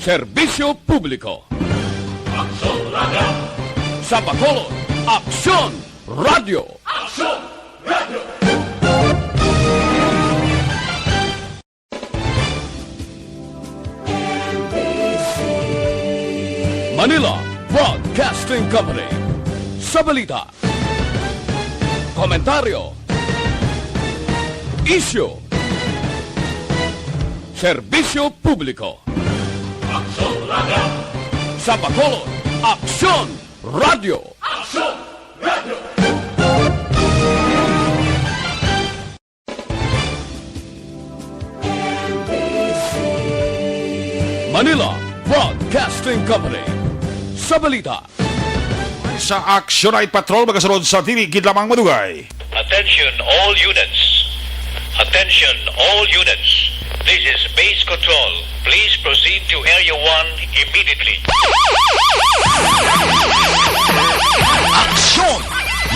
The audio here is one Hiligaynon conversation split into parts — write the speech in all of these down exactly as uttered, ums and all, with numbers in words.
Serbisyo publiko. Aksyon Radio. Sa Bacolod, Aksyon Radio. Aksyon Radio. Manila Broadcasting Company. Sa balita, komentaryo, isyu, serbisyo publiko. Aksyon Radio. Sa Bacolod, Aksyon Radio. Aksyon Radio. Manila Broadcasting Company. Sa balita, sa Action Night Patrol, magasunod sa dili gid lamang madugay. Attention all units. Attention all units. This is Base Control. Please proceed to Area one immediately. Action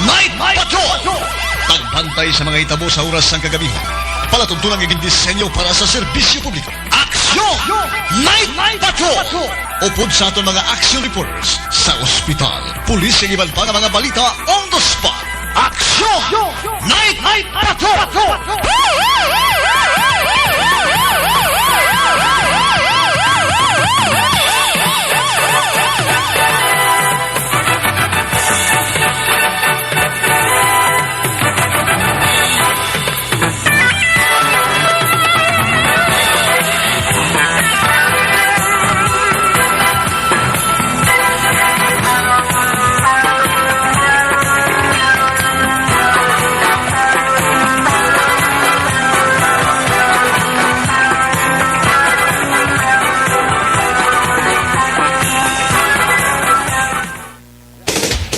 Night Patrol! Pagbantay sa mga hitabo sa oras sang kagabi. Palatuntunan nga gindisenyo para sa serbisyo publiko. Aksyon! Night Patrol! Upod sa aton mga action reporters sa ospital, pulis, kag iban pa nga mga balita on the spot. Aksyon! Night Patrol!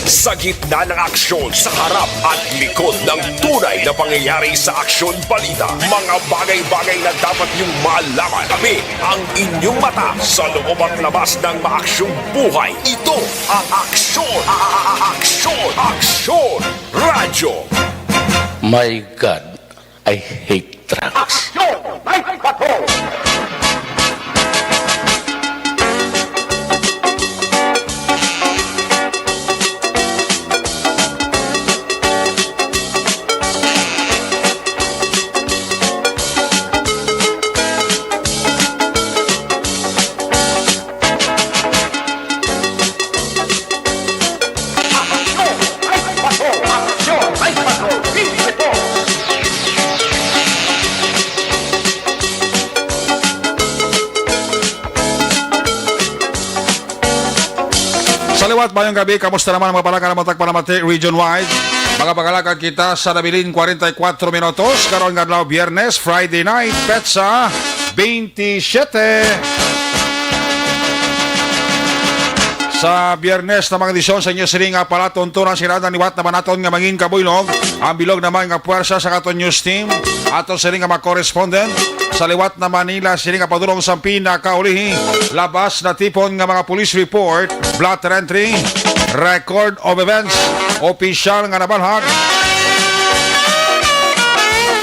Sa gitna ng aksyon, sa harap at likod ng tunay na pangyayari sa aksyon balita, mga bagay-bagay na dapat niyong malaman. Kami ang inyong mata sa loob at labas ng maaksyong buhay. Ito ang aksyon, a- a- a- aksyon, aksyon, radyo. My God, I hate drugs. Aksyon! May Patrol! Sa liwat, mayong gabi. Kamusta naman ang mga balaka naman tagpalamati region-wide? Mga pangalagad kita sa nabilin kwarenta y kuwatro minutos. Karon nga adlaw, Biyernes, Friday night, petsa twenty-seven. Sa Biyernes na mga edisyon sa inyo sini nga palatuntunan, sila ang liwat naman naton nga mangin kabuylog. Ang bilog naman nga puwersa sa aton news team. Aton sini nga mga correspondent sa liwat na Manila, sini nga padulong sa pinakaulihi. Labas na tipon nga mga police report, blotter entry, record of events, opisyal nga nabalhag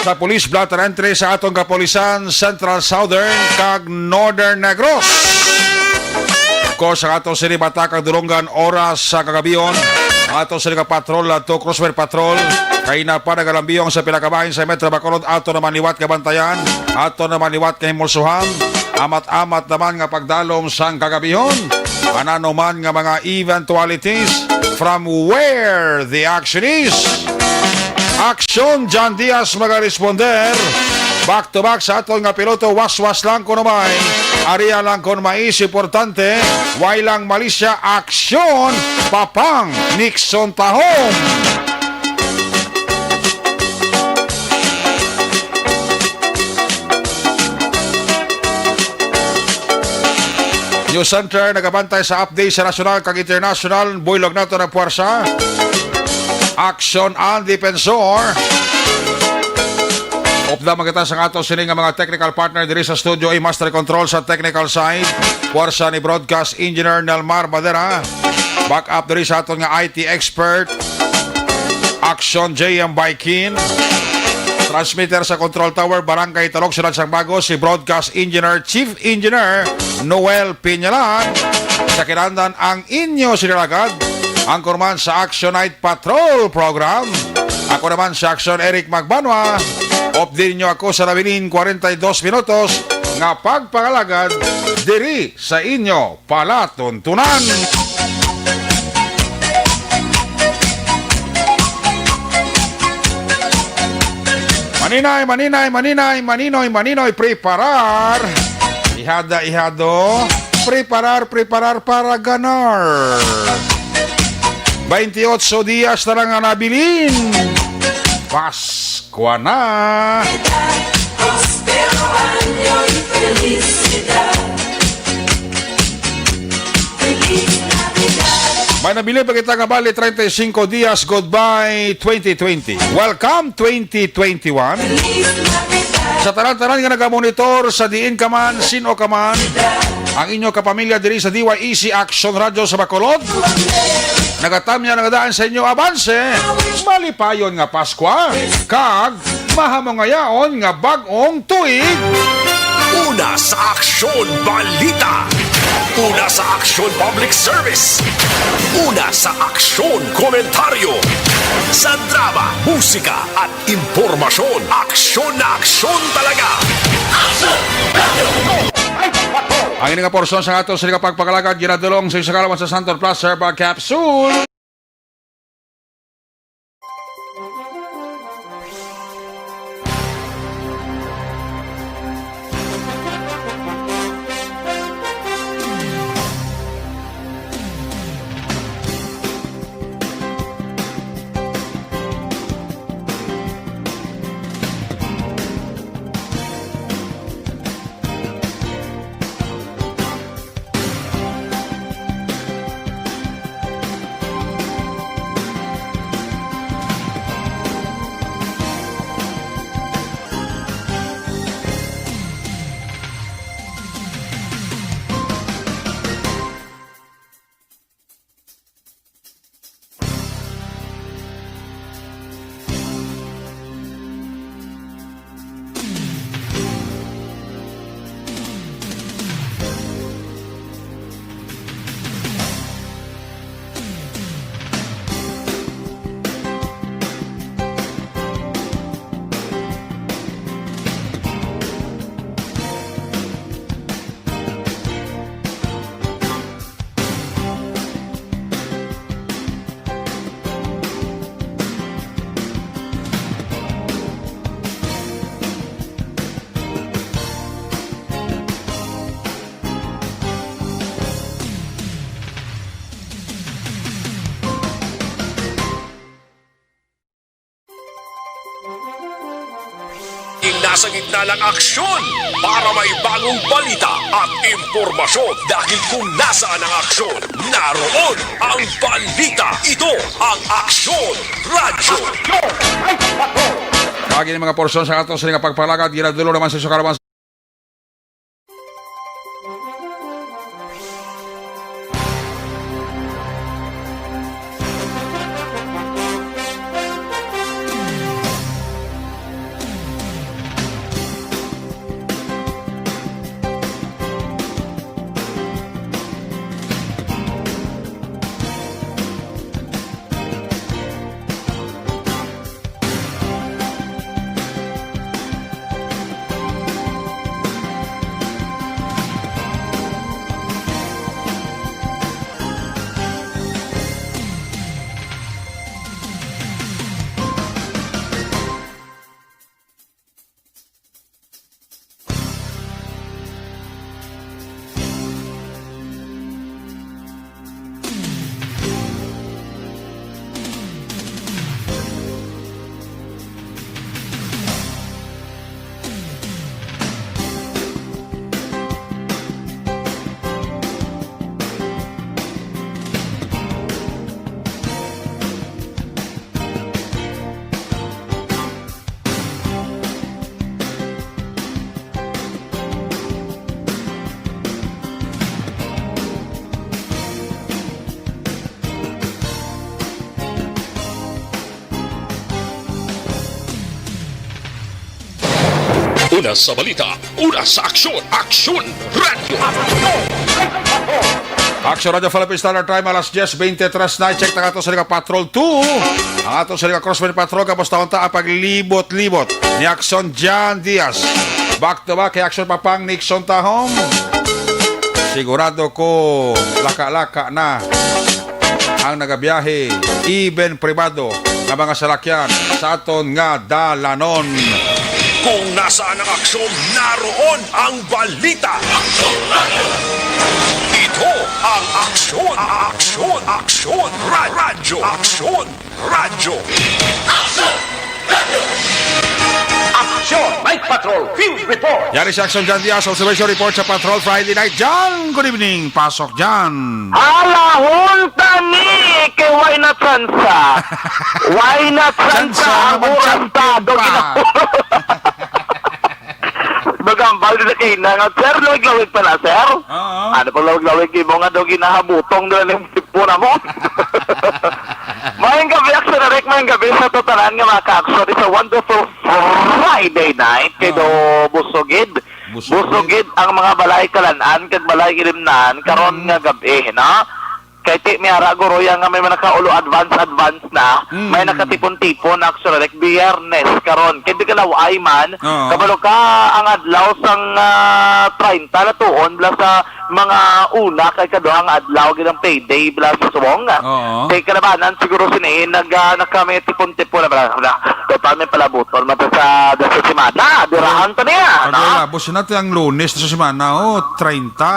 sa police blotter entry sa aton kapulisan, Central, Southern, kag Northern Negros. Of course, ang ato sini batak ang dulonggan oras sa kagabihon. Ato sini ka patrol, ato Crossfire Patrol. Kay na pa nagalambiyong sa pila ka bahin sa Metro Bacolod, ato naman liwat nga bantayan, ato naman liwat nga himulsuhan. Amat-amat naman nga pagdalom sang kagabihon. Anano man nga mga eventualities, from where the action is. Aksyon, John Diaz magaresponder. Back to back sa aton nga piloto, waswas lang kuno may. Aria lang kon mais, importante, way lang malisya, aksyon, Papang Nixon Tahom. News Center nagabantay sa update sa nasyonal kag international. Buylog nato ang puwersa. Action ang Defensor. Upda man kita sa ato sini nga mga technical partner diri sa studio, A Master Control sa technical side. Puwersa ni Broadcast Engineer Nelmar Badera. Back up diri sa aton nga I T expert. Action J M Baikin. Transmitter sa Control Tower, Barangay Talok, Siyudad sang Bago, si Broadcast Engineer, Chief Engineer Noel Piñalan. Sa kinahanglan ang inyo sinalagad, ang kurman sa Action Night Patrol Program. Ako naman si Action Eric Magbanwa. Update ninyo ako sa nabilin kwarenta y dos minutos nga pagpangalagad diri sa inyo palatuntunan. Maninay, maninay, maninay, maninoy, maninoy, preparar. Ihada, ihado. Preparar, preparar para ganar. Twenty-eight dias na lang ang nabilin. Paskwa na. Prospero año y felicidad. Feliz Navidad. May nabilin pa kita nga bali, treinta y cinco dias, goodbye twenty twenty. Welcome twenty twenty-one. Feliz Navidad. Sa tanan-tanan nga nagamonitor, sa diin ka man, sin-o ka man, ang inyo kapamilya diri sa D Y E C Action Radio sa Bacolod, nagatamya na nga daan sa inyo avanse, malipayon nga Paskwa, kag mahamongayaon nga bag-ong tuig. Una sa Aksyon Balita. Una sa Aksyon Public Service. Una sa Aksyon Komentaryo. Sa drama, musika, at impormasyon, aksyon na aksyon talaga. Ang ini nga porsyon sa ato sa pagpakalagad, ginadulong sa isa kalawan sa Santon Plus Herbal Capsule. Nasa gitna ng aksyon para may bagong balita at impormasyon. Dahil kung nasaan ang aksyon, naroon ang balita. Ito ang Aksyon Radyo. Pagi ni mga porsyon sa ato sa nga pagpalagad, ginadulong naman sa sukarabang Una sa balita, una sa aksyon, Aksyon Radyo. Aksyon Radyo Philippine Standard Time, alas diyes bente tres na. Check ta kato sa Liga Patrol two. Ang ato sa Liga Crossman Patrol, kamusta unta ang paglibot-libot ni Aksyon Jan Diaz? Back to back kay Aksyon Papang Nixon Tahom. Sigurado ko, laka-laka na ang nagabiyahe, even pribado nga mga salakyan sa aton nga dalanon. Kung nasaan ang aksyon, naroon ang balita. Ito ang Aksyon, Aksyon, Aksyon, Ra- Radyo, Aksyon, Radyo. Aksyon! Night Patrol Field Report! Yari si Aksyon Jan Diaz, observation report sa Patrol Friday Night. Jan, good evening. Pasok, Jan. Alahon tani kay why not sansa? Why not sansa? Sansa Ang naman, oras champion ta, do pa. Gina- Magambal din na kayo na nga, sir, lawig-lawig pa na, sir. Oo. Ano pang lawig-lawig, imo nga daw ginahabutong na ng tipo na mo. Mayang gabi, Aksyon Eric, mayang gabi sa totalan nga mga ka-aksyon. It's a wonderful Friday night. Kay do Oo. busugid. Busugid. Busugid ang mga balay kalan-an kag balay ilimnan karon Mm. nga gabi, no? Kay ti mi ara, Guroy, nga may mga nakaulo advance, advance na, Mm. may nakatipon-tipon, Aksyon Eric, Biyernes karon. Kay di ka laway man, Oo. kabalo ka ang adlaw sang, ah, treinta na tuon, bala sa mga una kay kaduha nga adlaw, gid ang payday, bala sa subong. Oo. Kay kalabanan, siguro sini, nag, ah, na kami tipon-tipon na, bala, bala. Total, may palabuton, man ta sa, sa semana, dirahan ta niya, Ano no? Labos na ti ang Lunes na sa semana, oh, treinta,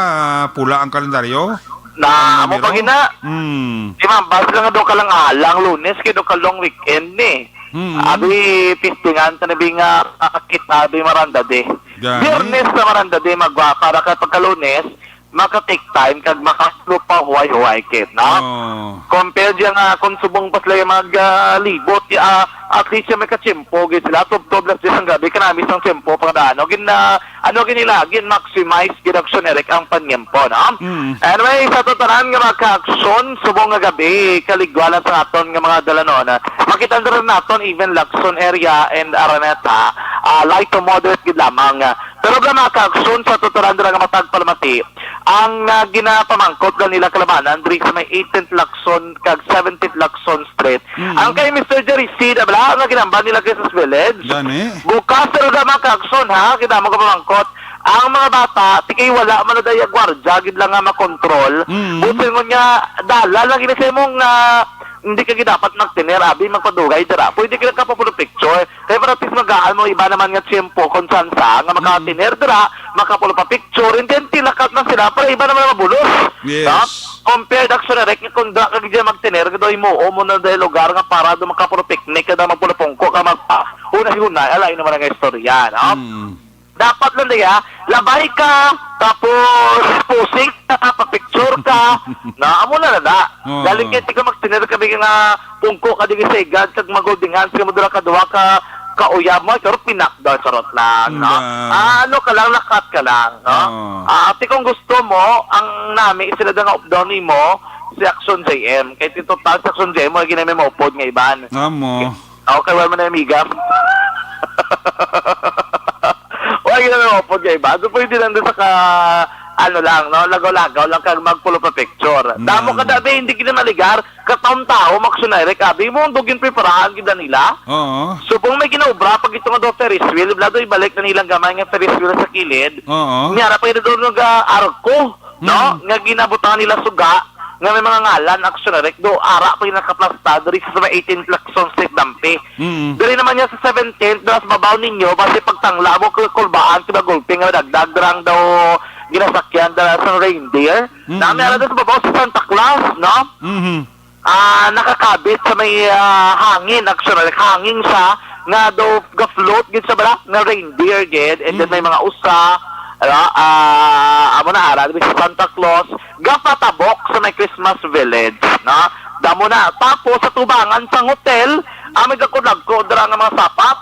pula ang kalendaryo. Na, Ang amo pa numero? gina. Hmm. Di ba, basta nga do ka lang alang Lunes, kay do ka long weekend ni. Hmm. Abi, pistingan ta na bi nga, ah, kita, bi Maranda de. Gani. Biyernes na Maranda de, magwa, para ka pagka Lunes, maka-take time, kag makalupa huway-huway kit, no? Oh. Compare diya nga, kung subong pa sila yung mag, ah, libot, ah, at least yung may kachimpo, gid sila, tubtob lang siya sang gabi, kanami sang chimpo, pagdaan, no? Gin, ah, Ano gid nila, gin-maximize gid, Aksyon Eric, ang panyempo, no? Mm. Anyway, sa totalan nga mga ka-aksyon, subong nga gabi, kaligwanan sa aton nga mga dalanon, ah, makita na rin naton, even Lacson area and Araneta, ah, light to moderate gid lamang. Pero bala mga ka-aksyon, sa totalan dira nga matag palamati, ang, ah, ginapamangkot na nila kalabanan diri sa may eighteenth Lacson kag seventeenth Lacson Street. Mm. Ang kay Mister Jerry Seed, abla, nga ginambal nila kay sa Village. Gani. Bukas, pero da, mga ka-aksyon, ha? Kita mo ka pamangkot. Ang mga bata, tikay wala man na daya gwardya, gid lang nga makontrol. Mm. Buti mo niya, dala lang gid sa imong, ah, hindi ka gid dapat magtener, abi, magpadugay dira. Pwede ka lang kapapulo picture. Kay para at least magaan mo, iba naman nga tiyempo kung saan sa nga Mm. makatener dira, makapulo pa picture, and then tilakat na sila para iba naman mabulos. Yes. No? Compared, Aksyon Eric, nga kung da ka gid magtener, nga daw himuon mo na dahil lugar nga para do makapulo picnic, ka daw magpulo pungko ka magpa, hunay-hunay, alay naman ang istorya, no? Mm. Dapat lang diya, labay ka, tapos posing ka, pa-picture ka, na, amo na na na. Oo. Galing kay tika magtener kami nga pungko ka diri sa igad, kag maguldingan sa mo dira ka duha ka kauyab mo, pero pinakdal, charot lang, no? Ba? Ah, ano ka lang, lakat ka lang, no? Oo. Ah, ati kung gusto mo, ang nami, sila da nga updaw nimo, si Action J M. Kay ti total si Action J M, wala ginami maupod nga iban. Amo. Okay, wala man na, amiga. Wala ginami maupod nga iban. So, pwede lang doon sa ka, ano lang, no? Lagaw-lagaw lang kag magpulo pa picture. Damo ka Damo. dabi, hindi kita maligar. Kataon-taon, Action Eric, abi mo, ang dugin preparahan kita nila. Oo. So, kung may ginaobra, pag ito nga daw Ferris wheel, wala daw ibalik na nilang gamay nga Ferris wheel sa kilid. Oo. Niyara pa yun doon nga arko, no? Mm. Nga ginabutangan nila suga, nga may mga ngalan, Action Eric, do, ara pa yung nakaplasta, diri sa may eighteenth Lacson Street, Dampi. Mm. Diri naman niya sa seventeenth, dira sa babaw ninyo, basi pagtangla mo, kul-, kulbaan, kina gulpi nga dagdag, dirang daw ginasakyan, dira sa reindeer. Mm. Nami, ara doon sa babaw sa Santa Claus, no? Mhm. Ah, nakakabit sa may, ah, hangin, actually, hangin siya, nga daw ga-float gid sa bala, nga reindeer gid, and then may Mm. mga usa, ala, ah, amo na, ara, sa Santa Claus, gapatabok sa may Christmas Village, no? Damo na. Tapos, sa tubangan sa hotel, ah, may gakod-lagko, dira nga mga sapat,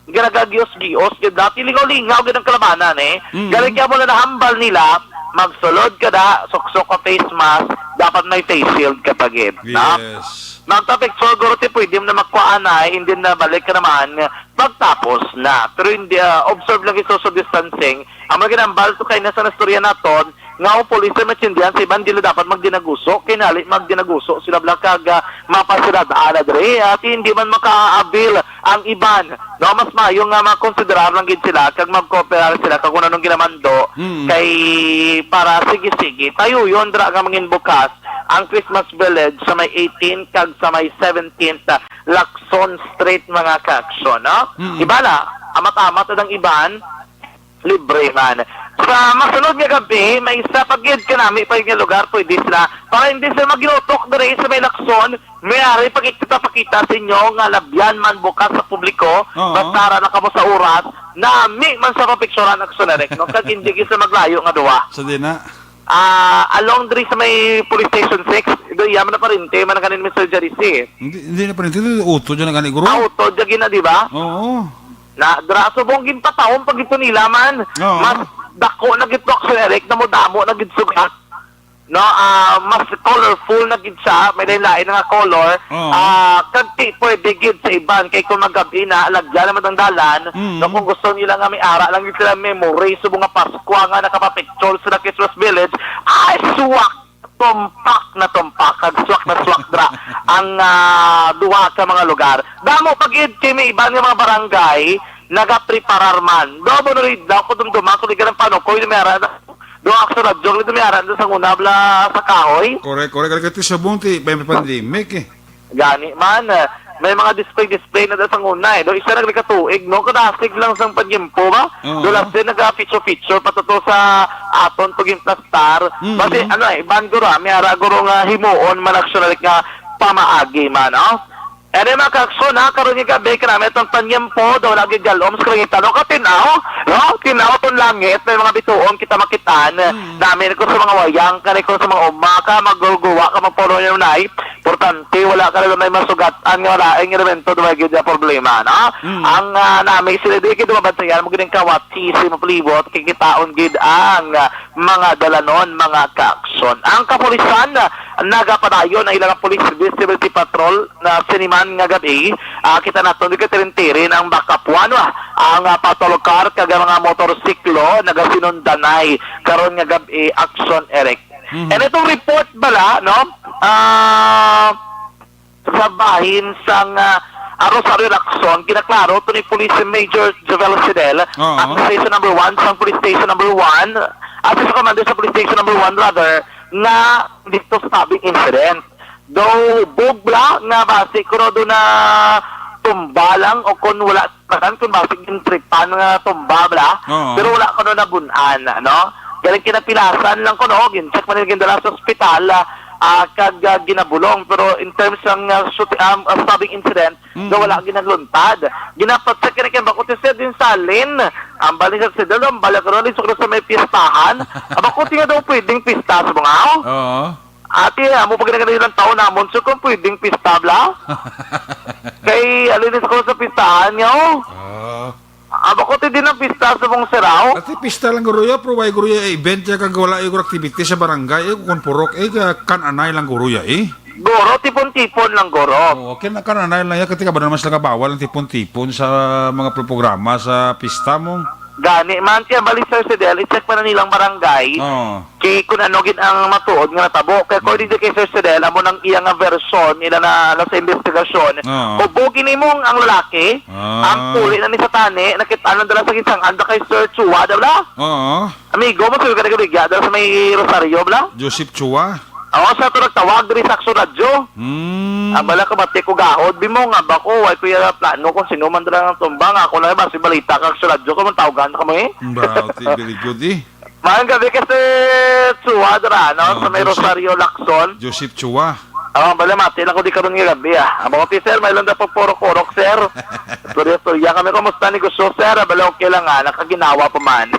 ginagagios-gios, gid dati, lingaw-lingaw, gid ang kalabanan, eh. Mm. Galing kaya mo na nahambal nila, magsulod ka da, suksok ka face mask, dapat may face shield ka pa, gid, no? Yes. Magpa-picture, guro, ti pwede mo na makuhaan na, and then na balik ka naman pagtapos na. Pero hindi, ah, observe lang yung social distancing. Ang mga ginambal to kay na sa nastorya naton, nga ang pulis ay maintindihan sa iban, dili dapat magdinaguso. Kay nali magdinaguso sila bala kag, ah, mapasirad-an na diri. At hindi man maka-avail ang iban. No, mas maayo nga makonsiderar lang gid sila kag magkooperar sila kag kung anong ginamando Mm. kay para sige-sige. Tayo yun, dra nga mangin bukas ang Christmas Village sa may eighteen kag sa may seventeenth, ah, Lacson Street, mga ka-aksyon, no? Mm. Iba na, amat-amat ang iban, libre man. Sa masunod nga gabi, may isa pa gid kanami pa nga lugar, pwede sila. Para hindi sila maginutok diri sa may Lacson, may ari pa gid kita pakita sa inyo nga labyan man bukas sa publiko, Oo. basta ara na kamo sa oras, nami man sa papicturan, Aksyon Eric, no? Kag hindi gid sila maglayo nga duwa. Sa di na. Ah, along diri sa may Police Station six, do iya man na parente man ang kanin Mister Jericy. Hindi, hindi na parente, ito, uto dyan ang gani, guro. Ah, uto dyan gina, di ba? Oo. Na, dra, subong ginpatawon pa gito nila man. Oo. Mas dako na gito, Aksyon Eric, na mo damo na gid sugat. No, ah, mas colorful na gid siya, may lain-lain na nga color. Oo. Ah, kag ti pwede gid sa iban, kay kung magabi na, lagyan naman ang dalan, Mm. no, kung gusto nila nga may ara lang gid sila memory, subong nga Pasko nga nakapapicture sila Christmas Village, ay, suwak! Tumpak na tumpak, kag swak na swak dra ang, ah, duha ka mga lugar. Damo pa gid kay may iban nga mga barangay nagapreparar man. Do mo nurid daw ko dumduma ko di ka ng panukoy ni Mera. Do ako sa radyo, di Mera, do sa una bla sa kahoy. Correct, correct. Correct. Ito subong ti may pandemic eh. Gani man, eh, may mga display-display na da sa una eh. Do isa na gani ka tuig, no? Kadasig lang sang panyempo ba? Oo. Do last year naga-feature-feature pa to sa aton to ginplastar. Mm. Basi, ano eh, ban guro, ah, may ara guro nga himuon man, Aksyon Eric, nga pamaagi man, no? Ere, mga ka-aksyon, ha, karon nga gabi, kanami itong panyempo, daw lagi galom sa kalangitan, no? Katinaw, no? Tinaw itong langit, may mga bituon kita makitaan. Mm. Dami ko sa mga wayang, kani ko sa mga uma, ka magulguwa, ka magpaulo yung nay. Importante, wala ka na may masugat-an nga wala ang elemento, duwa gid ang problema, no? Mm. Ang, ah, nami sila di gid mabantayan mo gid ang kawat, si, si mapalibot, kikitaon gid ang, ah, mga dalanon, mga ka-aksyon. Ang kapulisan, ah, nagapadayon ang ilang police visibility patrol na siniman nga gabi. Ah, kita naton di ka tirin-tirin ang backup one, ah, ang, ah, patrol car kag ang mga motorsiklo nagasinundanay karon nga gabi, Aksyon Eric. Mhm. And itong report bala, no? Ah, sa bahin sang, ah, ah, Rosario Lacson, ginaklaro to ni Police Major Jovel Fidel, Oo. ang station number one, sang Police Station number one, ah, sa commander sa Police Station number one, rather, nga dito stabbing incident. Daw bugla nga basi kuno do na tumba lang o kung wala tanan kung basi gintripan nga tumba bla. Oo. Pero wala kuno nabun-an, no? Galing kinapilasan lang kuno, gincheck man nila, gindala sa ospital, ah, ah, kag, ah, ginabulong. Pero in terms sang, ah, shoot-, um, ah, stabbing incident, Mm. daw wala ginagluntad. Ginapacheck kini kay bako ti Sir Dinsalin. Ang bali sa Sir Dal, ang bala karon, isukro sa may pistahan. Aba ko tinga daw pwedeng pista sa mga, oh. Oo. Ate, amo pa gani ilang taon namon, so kung pwedeng pista bla? Kay alin sa ko sa pistahan niya, oh. Ah. Aba ko ti din ang pista sa mong siraw. Ate, pista lang guro ya, pero why guro ya event ya kag wala yung activity sa barangay, eh, kung purok, eh, ka-, kan-anay lang guro ya, eh. Guro, tipon-tipon lang guro. Oo, kin-, kan-anay lang ya, kasi ka ba naman sila kabawal ang tipon-tipon sa mga pro-, programa sa pista mo? Gani man, kaya bali, Sir Fidel, i-check pa na nilang barangay. Oo. Kay kung ano gid ang matuod nga natabo. Kay according Mm. to kay Sir Fidel, amo nang iya nga version, ila na, na sa investigasyon. Oo. Kubo ginimong ang lalaki, Ah. ang puli na ni sa tani, nakita nang dala sa gisang anda kay Sir Chua, da bla? Oo. Amigo mo, sabi ka nagabigya, dala sa may Rosario, bla? Joseph Chua. Ako sa to nagtawag diri sa Aksyon Radyo. Hmm. Ang bala ka, bati ko gahod, bi mo nga ba ko, why ko yung plano kung sino man dala ng tumbang, ako lang ba, si balita ka, Aksyon Radyo, kung tawagan ka mo eh. Ba, okay, very good eh. Maayong gabi kasi Chua dira, no? Oo, Sa may Joseph. Rosario Lacson. Joseph Chua. Oh, bala mati lang ko di karon nga gabi ah. Amo ko ti sir, may lang daw pagpurok-urok, sir. Istorya-istorya kami, kumusta negosyo, sir? Bala okay lang ah, nakaginawa pa man.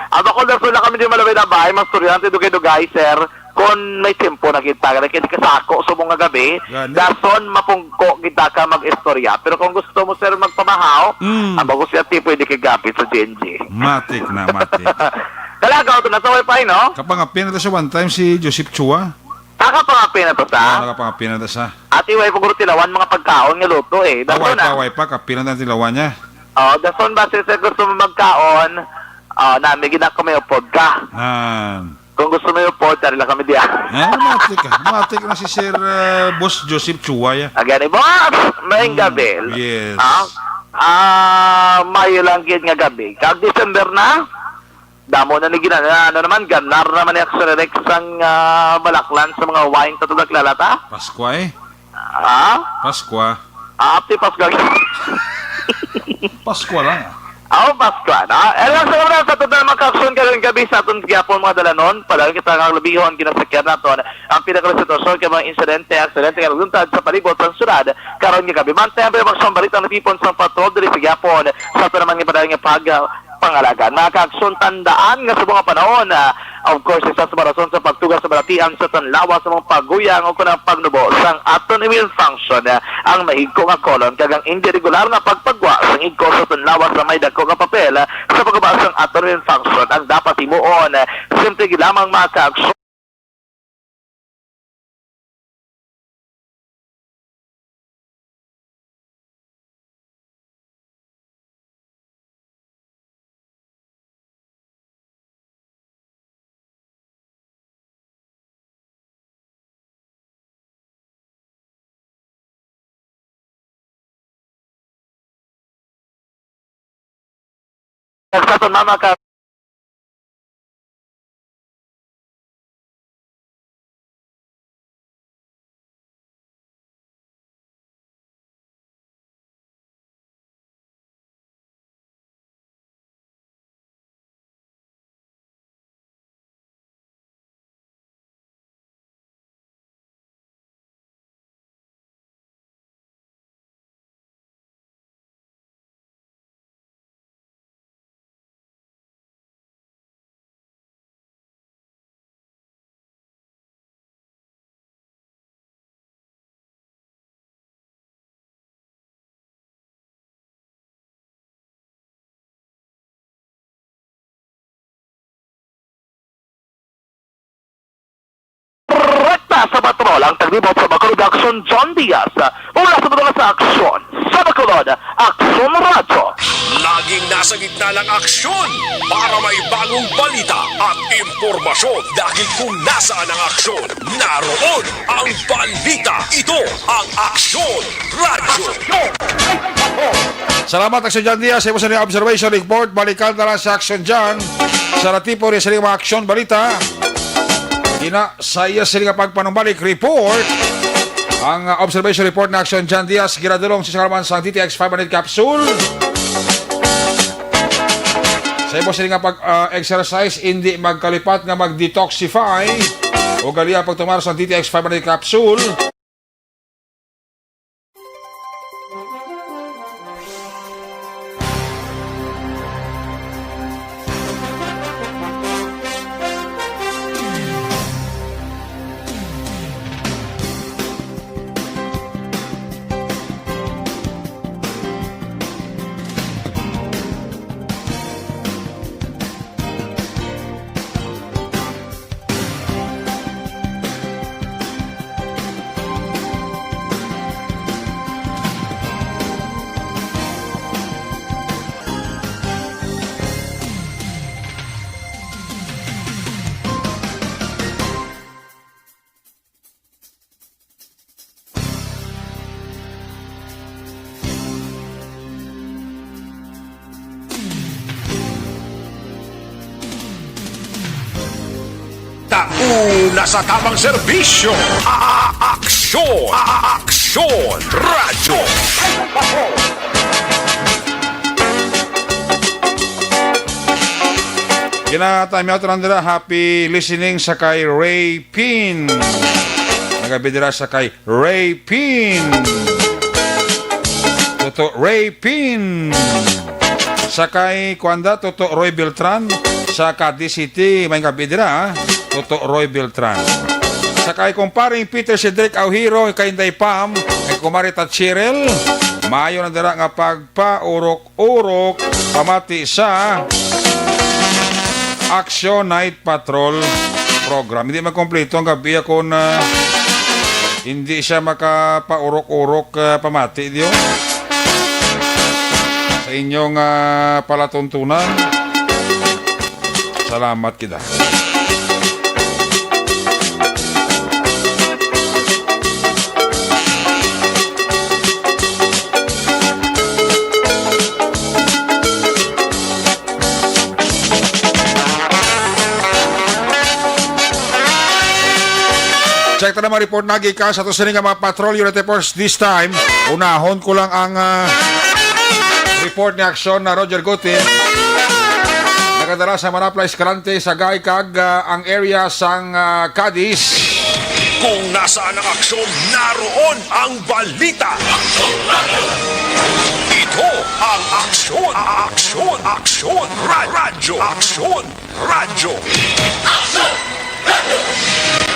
Amo ko daw sula kami di malabay na bahay, mas estudyante dugay-dugay, sir. Kung may tiyempo na kita, kaya hindi kasako sa mga gabi, Gani. dason mapungko kita ka mag-istorya. Pero kung gusto mo, sir, magpabahaw, Mm. ang bago siya ti pwede kay gapit sa G N G. Matik na, matik. Kalagaw, ito na sa wifi, no? Kapangapin na to siya one time si Joseph Chua. Nakapangape na to sa? Oo, nakapangape na to sa. Ati, way pa guro tilawan mga pagkaon nga luto, eh. Ah, dason way pa, na. Way pa. Kape na tilawan niya. Oh, dason ba, since gusto mo magkaon, ah, nami gina ko may upod ka. Nan. Kung gusto mo yung pod, tari lang kami diya. Ah, matik ka. Matik na si Sir, ah, Boss Joseph Chua, ya. Again, eh, boss! Maayong Mm, gabi. Yes. Ah? Ah, mayo lang gid nga gabi. Kag December na, damo na ni gina-, ano naman, ganar naman ni Action Rex ang, ah, balaklan sa mga wine sa Tugaklalata. Paskwa, eh. Ah? Paskwa. Ah, happy Paskwa. Paskwa lang, ah. Aw, Paskwa, no? Eh, lang sa una, sa total mga kaaksyon karon gabi sa aton gihapon mga dalanon, padayon kita nga lubihon, ginasakyan naton ang pinaka sitwasyon kay mga insidente, aksidente nga nagluntad sa palibot sang syudad karon nga gabi. Mantayan pa ang mga balita nga natipon sa patrol diri sa gihapon sa aton naman nga padayon nga pag, ah, pangalaga. Mga kaaksyon, tandaan nga sa mga panahon, ah, of course, isa sa mga rason sa pagtuga sa balatian sa aton lawas sa mga paguyang o kon ang pagnubo sang aton immune function, ah, ang mahigko nga colon, kag ang indi regular nga pagpagwa sang igko sa aton lawas nga may dako nga papel, ah, sa pagguba sang aton immune function ang dapat himuon. Simple gid lamang, mga kaaksyon. Sa aton mama ka Rekta sa patrol ang taglibot sa Bacolod Aksyon, John Diaz. Mula sa Bacolod sa Aksyon, sa Bacolod, Aksyon Radyo. Laging nasa gitna ng aksyon para may bagong balita at impormasyon. Dahil kung nasaan ang aksyon, naroon ang balita. Ito ang Aksyon Radyo. Salamat, Aksyon John Diaz. Sa imo sa observation report, balikan na lang sa Aksyon John. Sa ratipo rin sa mga aksyon balita. Ina, sa iya sila nga pagpanumbalik report. Ang, uh, observation report na Aksyon John Diaz, ginadulong sa kalaman sa D T X five hundred capsule. Sa imo sila nga pag, uh, exercise, hindi magkalipat nga mag-detoxify. O gali ang pagtumar sa D T X five hundred capsule. Tauna sa tamang serbisyo. A-, a-, aksyon. A-, a-, aksyon. Radyo. Gina-time out lang dira. Happy listening sa kay Ray Pin. Nagabidira sa kay Ray Pin. Toto Ray Pin. Sa kay Kuanda, Toto Roy Beltran. Sa Cadiz City, may nga bidira, ha? Toto Roy Beltran. Sa kay kumparing Peter Cedric Aujiro, kay Inday Pam, kay kumari ta Cheryl. Maayo na dira nga pagpaurok-urok, pamati sa Action Night Patrol. program. Hindi makompleto ang gabi ako na hindi siya makapaurok-urok, ah, pamati diyo sa inyong, ah, palatuntunan. Salamat kita. Check ta naman report na gikan sa to sini nga mga patrol unit reports this time. Unahon ko lang ang, ah, report ni Aksyon na Roger Guti. Nagadala sa Manapla, Escalante, Sagay kag, ah, ang area sang, ah, Cadiz. Kung nasaan ang aksyon, naroon ang balita. Ito ang Aksyon, Aksyon, Aksyon, Ra- Radyo, Aksyon, Radyo.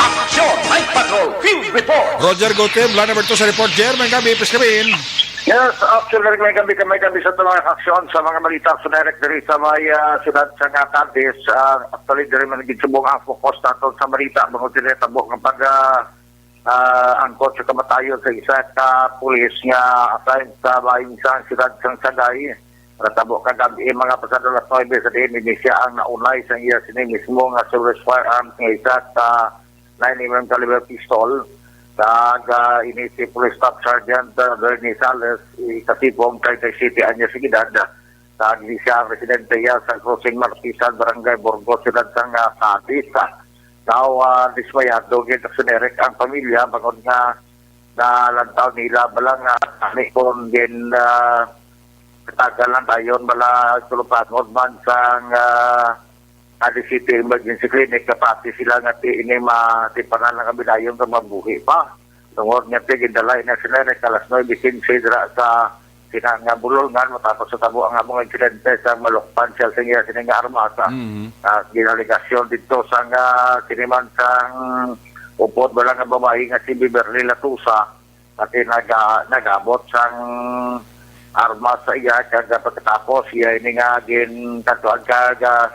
Aksyon, may patrol, field report. Roger Guti, line number two sa report. Jer, may gabi, please come in. Yes, actually, may gabi, may gabi sa mga aksyon sa mga balita sa direct diri sa may, ah, siyudad sa nga Cadiz. Ah, actually, diri man gid subong ang focus naton sa balita, mga tinatabo nga pag, ah, ah, angkot sa kamatayon sa isa ka pulis nga assigned sa bahin sa siyudad sang Sagay. Natabo kagabi, mga pasado alas nuebe sa diin, ini siya ang naunay sa iya sini mismo nga service firearms nga isa ka nine mm caliber pistol. Kag, ah, ini si Police Staff Sergeant, ah, Bernie Sales, ikatipong treinta y siete anyos sa edad. Kag di siya ang residente iya sa Crossing Marpisan, Barangay Burgos, siyudad sang, ah, Cadiz. Now, ah, dismayado gid sa Eric ang pamilya bangod nga nalantaw nila bala nga kami kon din, ah, katagal lang dayon bala sulupangon man sang, ah, Cadiz City Emergency Clinic, kapati sila nga ti ini matipangan lang kami dayon nga mabuhi pa. Tungod nga ti gindala ina sila ni alas nuebe quince dira sa sina nga bulolngan matapos sa tabo ang among insidente sa malukpan siya sa iya sini nga armas, ah. Mhm. Ah, ginaligasyon dito sa nga kiniman sang upod bala nga babae nga si Beverly Latusa, pati naga-, nagabot sang armas sa iya, kag pagkatapos iya ini nga gin-, katuan kag, ah,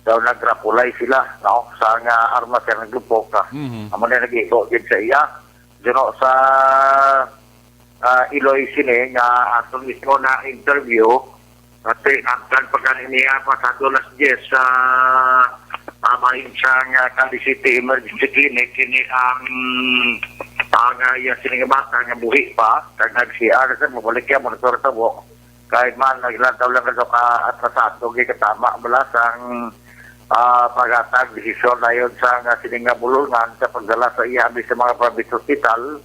daw nagrapulay sila, no, sa nga armas nga naglupok, ah. Mhm. Amo na nag-igo gid sa iya. Juno sa, ah, Iloy sini nga aton mismo na interview, pati nagkan pa gani niya pasado alas diyes sa, ah, bahin sa nga Cadiz City Emergency Clinic, kini ang, ang, ah, iya sini nga bata nga buhi pa, kag nag-C R sa mabalik iya monitor tabo. Kay man, naglantaw lang ka ka atrasado, gikatama bala sang, ah, paghatag desisyon dayon sa nga sini nga bulolngan sa pagdala sa iya abi sa mga private hospital.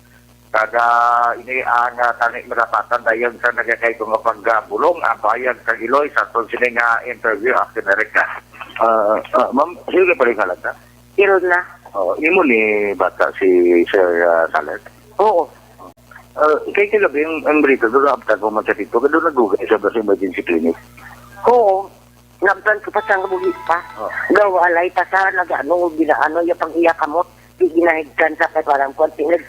Kag, ah, ini ang, ah, tani madapatan dayon sa nagakay ko nga pagbulong ang bayag sa Iloy sa aton sini nga interview, Action Erica. Ah, ah, ma'am, sino ka pala yung halata? Ilna. Oh, imo ni bata si Sir, ah, Salat? Oo. Ah, kay kagabi ang, ang balita doon, naabtan ko man sa dito, kaya doon nagugay sa, sa emergency clinic. Oo. Naabtan ko pa sa buhi pa. Oh. Gawalay pa sa nag-ano, ginaano, yung pang iya kamot. Di ginahigkan sa kay parang kwan, pinag-,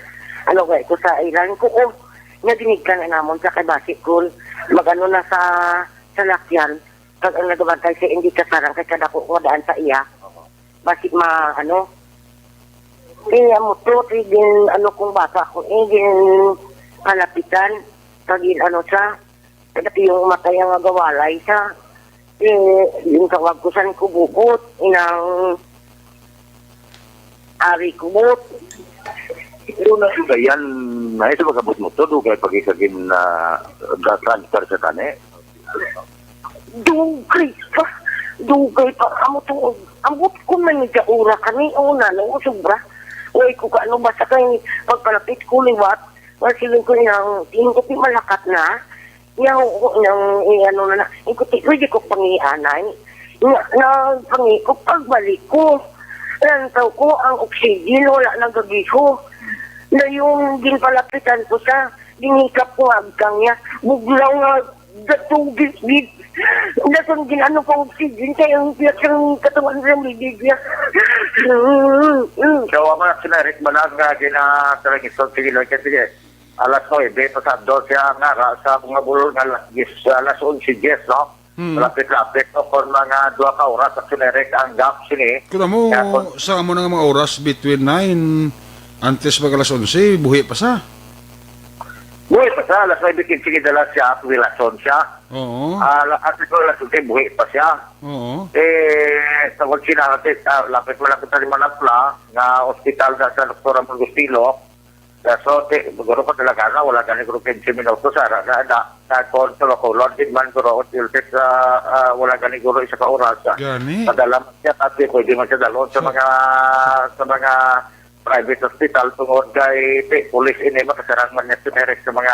ano kay ko sa ilan ko, oh. Nga ginigkan na namon sa kay basi kun mag-ano na sa salakyan. Kag ang nagabantay sa hindi kasarang kay kadako nga daan sa iya. Basi ma-, ano, eh, amo to, eh, gin-, ano kong bata ko, eh, gin-, kalapitan, kag gin-, ano sa, kag yung matay ang nagawalay sa, eh, yung tawag ko san ko bubot, inang ari ko bot. Pero na, yan, na, sa pagkabot mo to, dugay pag isa gin, ah, ga-transfer sa tani. Dugay pa. Dugay pa. Amo to. Ambot ko man ni Jaura kami. O na, no, sobra. Uy, ko ka, ano, basta kay pagpalapit ko liwat. Nga siling ko niyang, tingin ko, malakat na. Nga, oo, niyang, eh, ano na na. Ing ko, ti, pwede ko pangianay. Nga, na, pangi ko, pagbalik ko. Lantaw ko, ang oxygen, wala nang gagiho. Na yung ginpalapitan ko sa, ginikap ko, agkang niya. Buglaw nga, gatugis, gid. Dason gin-ano pa oxygen kay ang piyat sang katawan sa midig niya. Mm, mm. So, ang mga sinarik mo lang nga gina-, talagiston, sige, Lord, kasi, eh, alas nuebe, pasado siya nga ra sa mga bulol nga alas diyes, alas onse diyes, no? Hmm. Lapit-lapit, no, kon mga duha ka oras, actually, Eric, ang gap sini. Kuno mo, kaya kon sa amo na nga mga oras, between nine antes mag alas onse, buhi pa sa. Buhi pa sa, alas nuebe quince gidala siya, at Wilson siya. Oo. Ah, la-, at ito, alas onse, buhi pa siya. Oo. Eh, sa kung sinarate, ah, lapit mo lang kita ni Manapla, nga ospital na sa Doktor Ramon Gustilo. Kaso, ti-, siguro ko talaga na, wala gani guro quince minutos, ara na, na, na, kon sa Bacolod, di man guro, ultis, ah, ah, wala gani guro isa ka oras, ah. Gani? Padala man siya, kasi pwede man siya dalhon sa So mga, sa mga private hospital, tungod kay, ti-, police ini, makasarang man niya, generic sa mga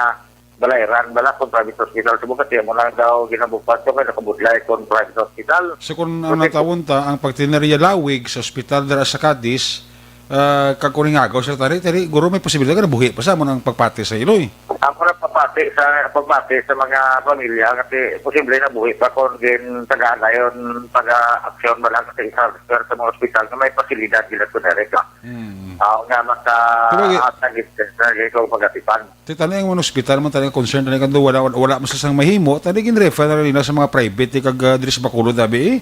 balairan, bala, kung private hospital, sa bukas, yan mo lang daw, ginabupat ko, kay nakabudlay kung private hospital. So, kung ang Okay. natawon ta, ang pagtinariya lawig sa ospital dira sa Cadiz, ah, kag kung ningagaw sila tari, tari, guro may posibilidad nga nabuhi pa sa amo nang pagpati sa iloy. Ang para papati sa, pagpati sa mga pamilya, kasi posible na buhi pa kung gin tagaan dayon pag-aksyon ba lang sa isa sa mga ospital nga may pasilidad gila sa Amerika. Hmm. Ah, nga maka Sabagay. At nagit sa ikaw pagatipan. Ti tani ang mga ospital man tani ang concern tani kando wala wala man sa sang mahimo tani gin-refer na nila sa mga private, eh, kag, ah, diri sa Bacolod abi, eh.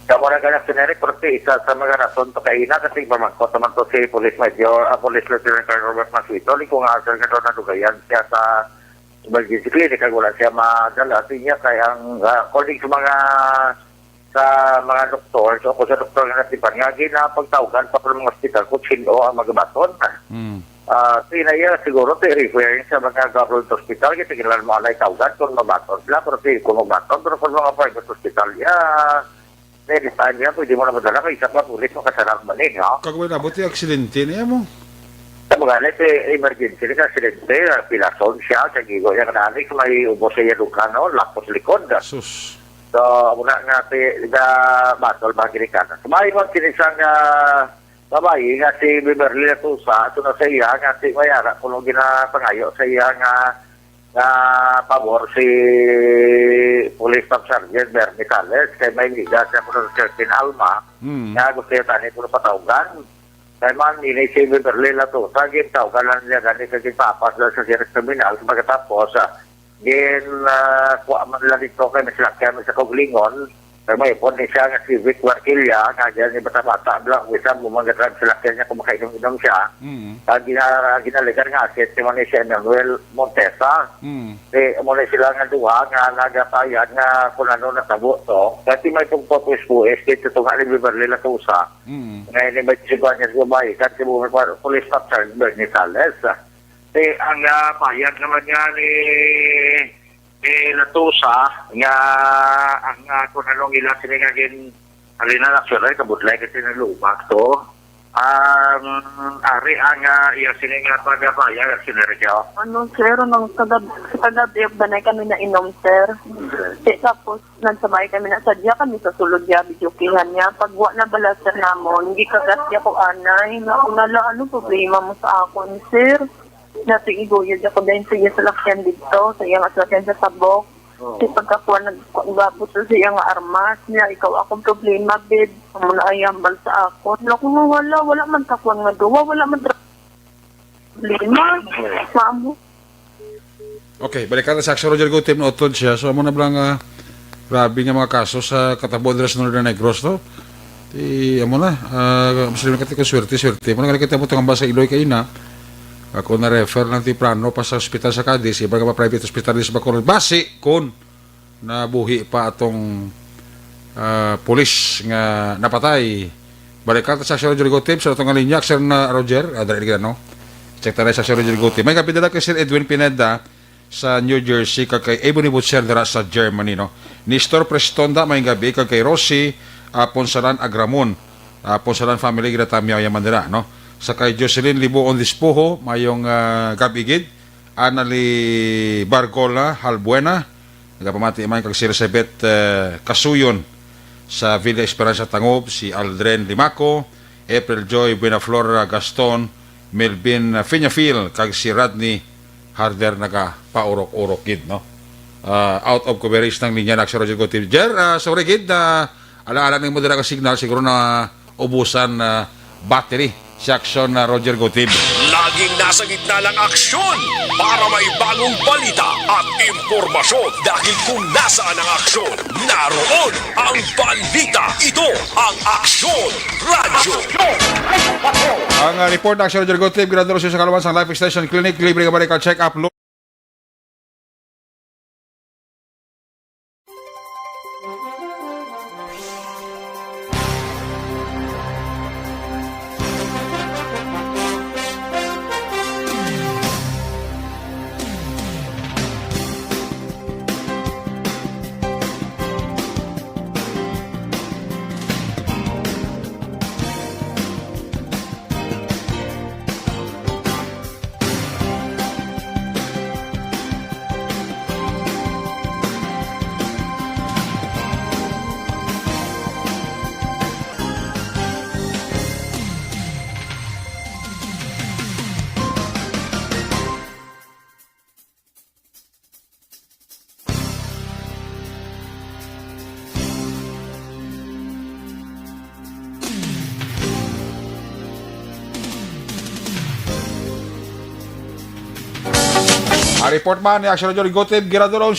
Sa mga ganap generic, pero ti isa sa mga rason to kay ina kasi pamangkot naman to si Police Major, ah, Police Lieutenant Colonel Robert Masuito, ni kung asa nga daw nadugayan siya sa emergency clinic kag wala siya madala. Ti niya kay ang, ah, according sa mga, sa mga doktor, so ako sa doktor nga natipan nga ginapagtawgan pa sa mga ospital kung sino ang magabaton. Hmm. Ah, ti na iya siguro ti referring sa mga government hospital, kasi kinahanglan mo anay tawgan kung mabaton sila, pero ti kung mabaton, pero kung mga private hospital, ya, anytime yan, pwede mo na madala kay isa pa pulis makasarang man eh, no? Kag wala, buti aksidente na yan mo. Sa mga na, ti emergency na aksidente, ah, pilason siya, sa gigo niya kanalik, may ubos sa iya dughan, no? Lapos likod. Sus. So, muna nga, ti, na battle ba, Amerikana. Sa may mga kinisang, ah, babayi nga si Beverly Latusa, ato na sa iya nga si may ara kuno ginapangayo sa iya nga, nga pabor si Police Staff Sergeant Bernie Sales kay may liga siya kuno sa Sergeant Alma Hmm. nga gusto niya tani kuno patawgan. Kay man ini si Beverly Latusa, gintawgan lang niya gani sa ginpapas lang sa Sierra Terminal. Pagkatapos, ah, gin, ah, kuha man lang dito kay may salakyan sa Kaugalingon. Pero may ipon ni siya nga si Vic Warquilla, nga dyan ni bata-bata, bla, wisa mo mga drug salakyan niya kung makainom-inom siya. Mm. Ang gina-, ginalikan nga, si Testimony si Emmanuel Montesa. Mm. Di, mo na sila nga duha nga nagapayag nga kung ano natabo to. Kasi may pagpapus-pus, dito to nga ni Beverly Latusa. Mm. Nga ini may siguan niya sa babae, kasi mo may pa-, police officer, Bernie Sales. Di, ang, ah, payag naman nga ni, ni Latusa, nga ang, ah, kung anong ila sila nga gin-, alina na, sila, kabudlay kasi nalubak to. Ang ari ang, ah, iya sini nga pagabaya, sini rin siya. Ano, sir, nung kagab-, sa kagabi, banay kami nainom, sir. Di, tapos, nagsabay kami na sa diya kami sa sulod niya, videokihan niya. Pag wa na bala, sir, namon, gikagat niya ko anay. Nga, "Unala, ano problema mo sa akon, sir?" Nating iguyod ako dahil sa iya salakyan dito, sa iyang salakyan sa Tabok. Oo. Kasi pagkakuha, nagkagabot sa siya nga armas niya, "Ikaw akong problema, babe. Amo na ay hambal sa akon." Wala ko nga wala, wala man kakuan nga duwa, wala man tra-, problema. Oo. Mamo. Okay, balikan ta si Action Roger Gutim, nautod siya. So, amo na bala nga, grabe nga mga kaso sa katabo dira sa Northern Negros, no? Ti, amo na, ah, mas rin kati ko swerte, swerte. Amo na nga nakita mo itong ambas sa Iloy kaina. Ako na-refer ng temprano pa sa ospital sa Cadiz, iba nga mga private hospital sa Bacolod. Basi, kun nabuhi pa atong, ah, pulis nga napatay. Balikan ta sa Sir Rodrigo Tips, sa atong linya, Sir na Roger, ah, dali ka, no? Check ta na sa Sir Rodrigo Tips. May kapidala kay Sir Edwin Pineda sa New Jersey, kag kay Ebony Butcher dira sa Germany, no? Nestor Prestonda, may gabi, kag kay Rosie, ah, Ponsalan Agramon, ah, Ponsalan family, ginatamyaw yaman dira, no? Sa kay Jocelyn Libuon Dispoho, mayong, ah, gabi gid. Anali Bargola Halbuena, nagapamati man kag si Elizabeth, eh, Kasuyon sa Villa Esperanza Tangob, si Aldrin Limaco, April Joy Buenaflor Gaston, Melvin Fiñafil, kag si Rodney Harder nagapaurok-urok gid, no? Ah, out of coverage ng linya na si Roger Gutierrez. Jer, ah, sorry gid, ah, ala-ala ning mo dira ka signal, siguro na ubusan, ah, battery Aksyon na Roger Gutib. Laging nasa gitna ng aksyon para may bagong balita at impormasyon, dahil kung nasaan ang aksyon, naroon ang balita. Ito ang Aksyon Radyo. Ang, ah, report ng Aksyon Roger Gutib, Gobernador Jose Calvan sang Life Extension Clinic, libre nga medical check-up. Ang report man ni Action Radio Gutib, Girador.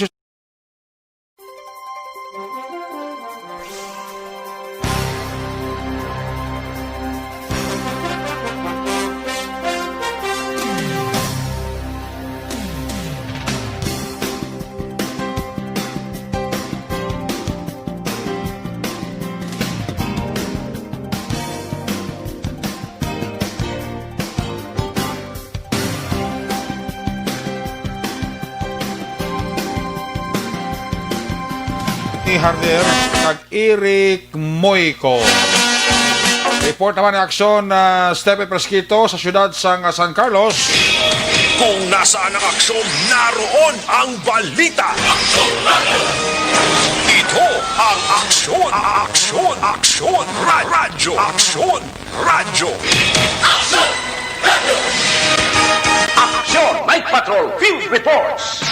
Ni Harder kag Eric Moico. Report naman ng aksyon, ah, Stephen Fresquito sa siyudad sang, ah, San Carlos. Kung nasaan ang aksyon, naroon ang balita. Ito ang Aksyon, Aksyon, Aksyon, Ra-, Radyo, Aksyon Radyo. Aksyon Night Patrol Field Reports.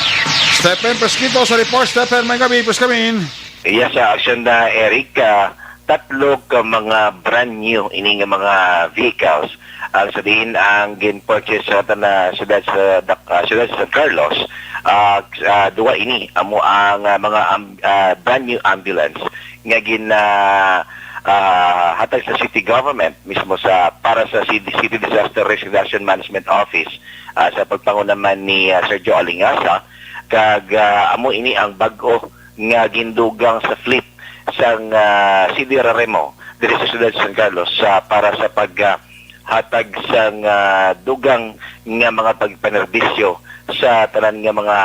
Stephen Fresquito sa report. Stephen, may gabi, please come in. Yes, sa aksyon na, Eric, ah, tatlo ka mga brand new ini nga mga vehicles. Ang sa diin ang gin-purchase sa tana siyudad sa Dak-, ah, siyudad sa San Carlos, ah, ah, duwa ini amo ang, ah, mga am-, ah, brand new ambulance nga gin, ah, ah, hatag sa city government mismo sa, para sa City, City Disaster Risk Reduction Management Office, ah, sa pagpanguna man ni, ah, Sergio Alingasa, kag, ah, amo ini ang bag-o nga gindugang sa fleet sang, ah, C D R R M O diri sa siyudad sa San Carlos, ah, para sa pag, ah, hatag sang, ah, dugang nga mga pagpanerbisyo sa tanan nga mga,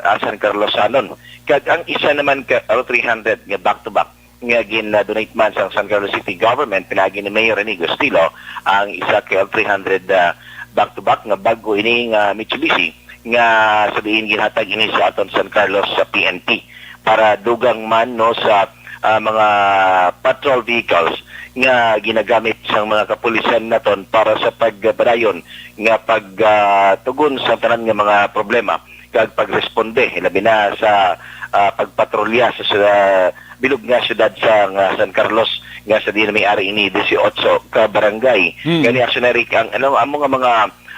ah, San Carlosanon. Kag ang isa naman ka L three hundred nga back-to-back nga gin-donate man sang San Carlos City Government pinaagi ni Mayor Rene Gustilo, ang isa ka L three hundred, ah, back-to-back nga bag-o ini nga Mitsubishi nga sa diin ginhatag ini sa aton San Carlos sa P N P para dugang man, no, sa, ah, mga patrol vehicles nga ginagamit sang mga kapulisan naton para sa pagpadayon nga pag, ah, tugon sa tanan nga mga problema kag pagresponde, labi na sa, ah, pagpatrolya sa, sa bilog nga siyudad sa, nga San Carlos, nga sa diin may ari ini dieciocho ka barangay. Hmm. Gani, Action Eric, ang, ano, amo nga mga,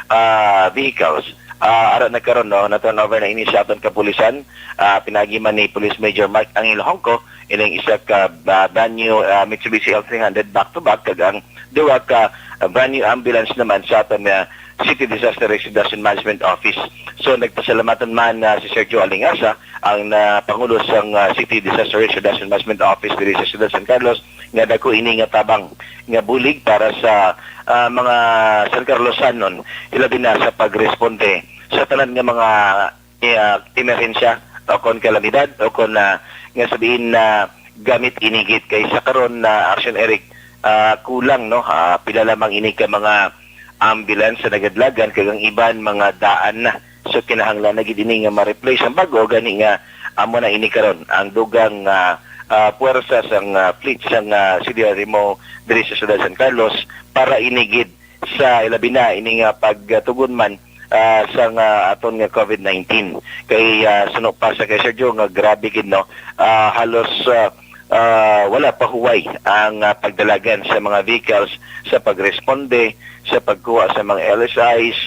ah, vehicles, ah, ara na karon, no, na-turn over na ini sa aton kapulisan, ah, pinaagi man ni Police Major Mark Angel Hongco, ining isa ka, ah, brand new, ah, Mitsubishi L three hundred back to back, kag ang duha ka, ah, brand new ambulance naman sa aton, ah, City Disaster Risk Reduction Management Office. So, nagpasalamatan man, ah, si Sergio Alingasa, ang, ah, pangulo sang, ah, City Disaster Risk Reduction Management Office diri sa Siyudad San Carlos, nga dako ini nga tabang nga bulig para sa, ah, mga San Carlosanon, ilabi na sa pagresponde sa tanan nga mga, ah, emerhensya o kon kalamidad o kon, ah, nga sabihin na gamit ini gid kay sa karon na, Action Eric, ah, kulang, no? Ah, pila lamang ini ka mga ambulance sa nagadlagan kag ang iban mga daan na. So, kinahanglan na gid ini nga ma-replace ang bag-o, gani nga amo na ini karon ang dugang, ah, ah, puwersa sang, ah, fleet sang, ah, C D R M O diri sa Siyudad San Carlos para ini gid sa ilabi na ini nga pagtugon man, ah, sang, ah, aton nga COVID nineteen. Kay, ah, suno pa sa kay Sergio nga grabe gid, no? Ah, halos, ah, ah, wala pa huway ang, ah, pagdalagan sa mga vehicles sa pagresponde, sa pagkuha sa mga L S Is,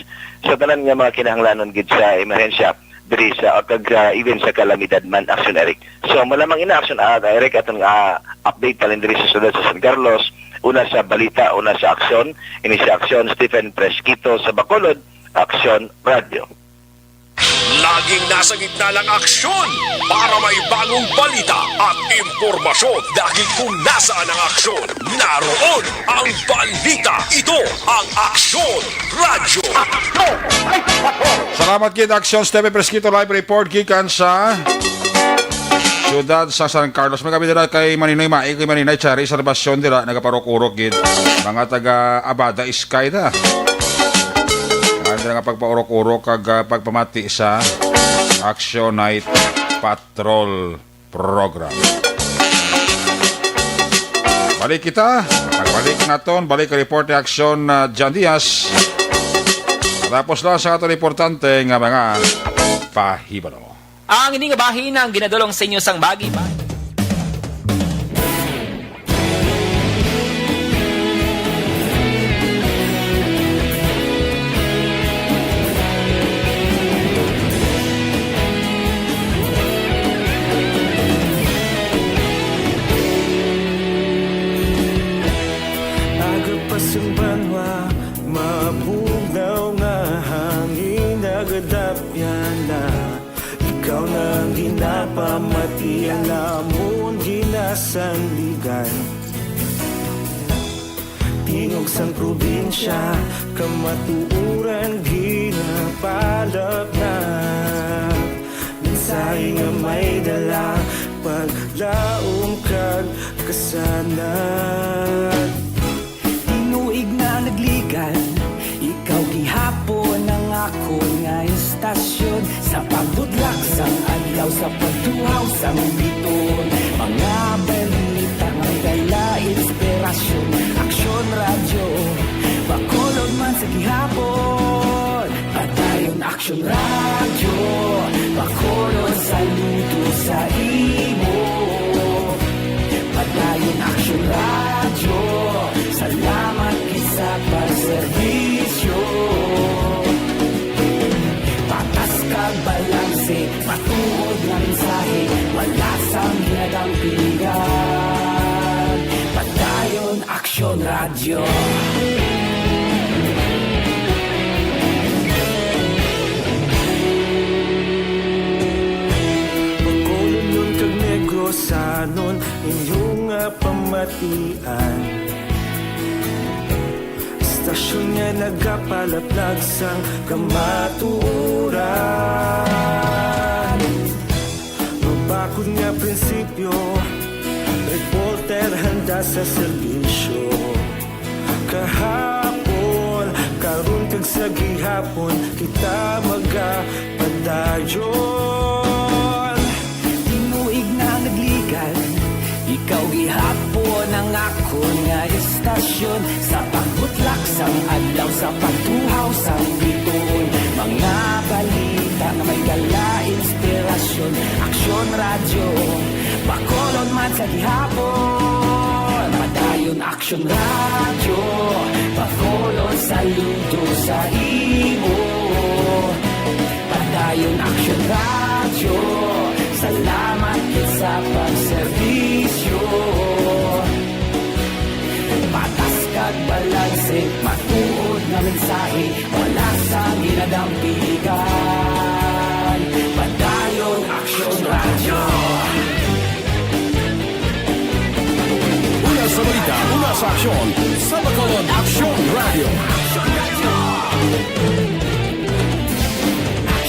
sa tanan nga mga kinahanglanon gid sa emerhensya diri sa, kag, ah, even sa kalamidad man, Aksyon Eric. So, mo lamang ina, Aksyon, ah, Eric, aton nga update halin diri sa syudad sa San Carlos, una sa balita, una sa aksyon, ini si Aksyon Stephen Fresquito sa Bacolod, Aksyon Radio. Laging nasa gitna ng aksyon para may bagong balita at impormasyon. Dahil kung nasaan ang aksyon, naroon ang balita. Ito ang Aksyon Radyo. Salamat gid, Aksyon Stephen Fresquito, live report gikan sa siyudad sa San Carlos. May kami dira kay Maninoy Mai, kay Maninoy Chari Salvacion dira, nagaparok-urok gid. Mga taga Abada, Sky da. Ang dira nga pagpaurok-urok kag, ah, pagpamati sa Action Night Patrol Program. Balik kita. Pagbalik naton, balik ang report ni Action, ah, John Diaz. Tapos lang sa aton importante nga mga pahibalo. Ang ini nga bahin ang ginadulong sa inyo sang bagi. Aga pa sang banwa, mabugnaw nga hangin nagadapyan na. Ikaw na ang ginapamati, ang amon ginasandigan. Tingog sang probinsya, kamatuoran ginapalapnag. Mensahe nga may dala, paglaom kag kasanag. Tinuig na nagligan, ikaw gihapon ang akon nga istasyon. Sa pagbutlak sang adlaw, sa pagtuhaw sang biton, mga balita nga may dala inspirasyon. Aksyon Radyo, Bacolod man sa gihapon. Padayon Aksyon Radyo, Bacolod, saludo sa imo. Padayon Aksyon Radyo, salamat gid sa pagserbisyo. Patas kag balanse, matuod nga mensahe, wala sang ginadampigan. Padayon Aksyon Radyo. Bacolodnon kag Negrosanon, inyo nga pamatian. Istasyon nga nagapalaplag sang kamatuoran. Mabakod nga prinsipyo, reporter handa sa serbisyo. Kahapon, karon kag sa gihapon, kita magapadayon. Tinuig na nagligan, ikaw gihapon ang akon nga istasyon. Sa pagbutlak sang adlaw, sa pagtuhaw sang biton, mga balita nga may dala inspirasyon. Aksyon Radyo, Bacolod man sa gihapon. Padayon Aksyon Radyo, Bacolod, saludo sa imo. Padayon Aksyon Radyo, salamat gid sa pagserbisyo. Patas kag balanse, matuod nga mensahe, wala sang ginadampigan. Padayon Aksyon Radyo. Una sa balita, una sa aksyon, sa Bacolod Aksyon Radyo.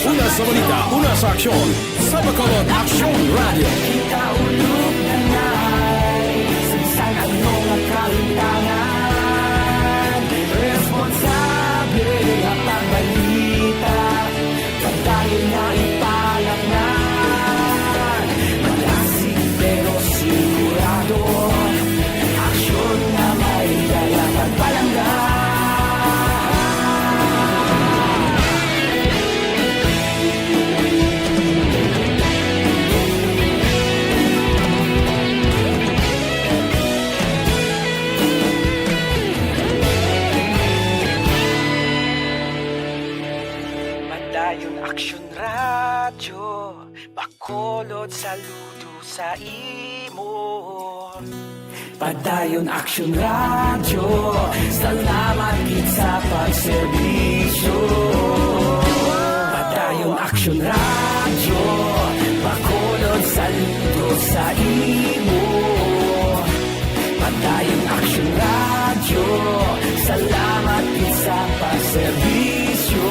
Una sa balita, una sa aksyon, sa Bacolod Aksyon Radyo. Kita ulog na na'y sa bisan ano nga kalimtangan. Responsable nga pagbalita, padayon nga ipalapngan. Malasig pero sigurado, aksyon nga may dala pagpalangga. Action Radio, Bacolod, saludo sa imo. Padayon Action Radio, salamat gid sa pagserbisyo. Padayon Action Radio, Bacolod, saludo sa imo. Padayon Action Radio, salamat gid sa pagserbisyo.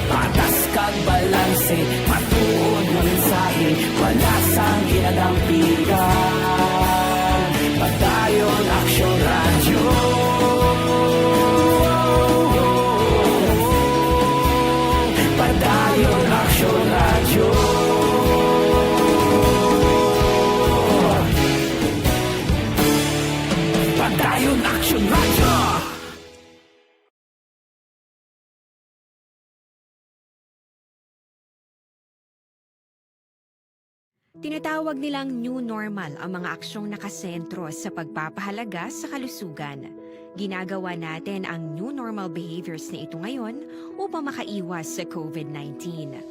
Patas kag balanse, matuod nga mensahe, wala sang ginadampigan. Padayon Action Radio. Padayon Action Radio. Padayon Action Radio. Tinatawag nilang new normal ang mga aksyong nakasentro sa pagpapahalaga sa kalusugan. Ginagawa natin ang new normal behaviors na ito ngayon upang makaiwas sa covid nineteen.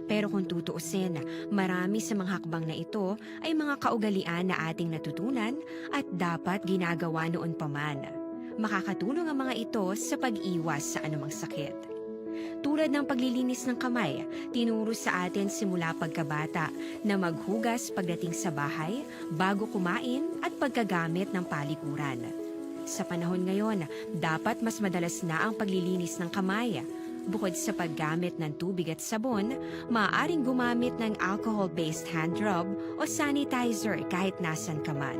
Pero kung tutuusin, marami sa mga hakbang na ito ay mga kaugalian na ating natutunan at dapat ginagawa noon pa man. Makakatulong ang mga ito sa pag-iwas sa anumang sakit. Tulad ng paglilinis ng kamay, tinuro sa atin simula pagkabata na maghugas pagdating sa bahay, bago kumain, at pagkagamit ng palikuran. Sa panahon ngayon, dapat mas madalas na ang paglilinis ng kamay. Bukod sa paggamit ng tubig at sabon, maaaring gumamit ng alcohol-based hand rub o sanitizer kahit nasan ka man.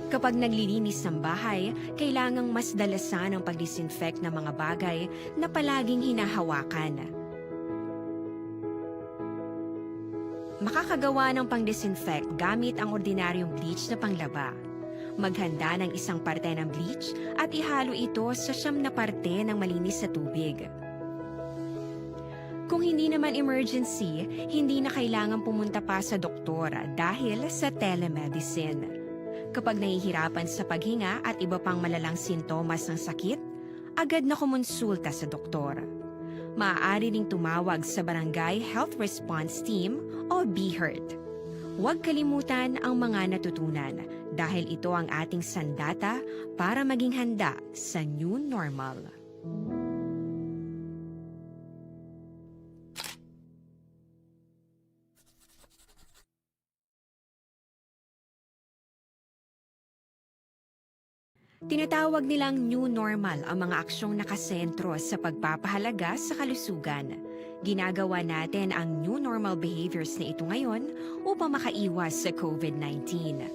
Kapag naglilinis ng bahay, kailangang mas dalasan ang pag-disinfect ng mga bagay na palaging hinahawakan. Makakagawa ng pang-disinfect gamit ang ordinaryong bleach na panglaba. Maghanda ng isang parte ng bleach at ihalo ito sa siyam na parte ng malinis na tubig. Kung hindi naman emergency, hindi na kailangan pumunta pa sa doktor dahil sa telemedicine. Kapag nahihirapan sa paghinga at iba pang malalang sintomas ng sakit, agad na kumonsulta sa doktor. Maaari ring tumawag sa Barangay Health Response Team o BHERT. Huwag kalimutan ang mga natutunan dahil ito ang ating sandata para maging handa sa new normal. Tinatawag nilang new normal ang mga aksyong nakasentro sa pagpapahalaga sa kalusugan. Ginagawa natin ang new normal behaviors na ito ngayon upang makaiwas sa covid nineteen.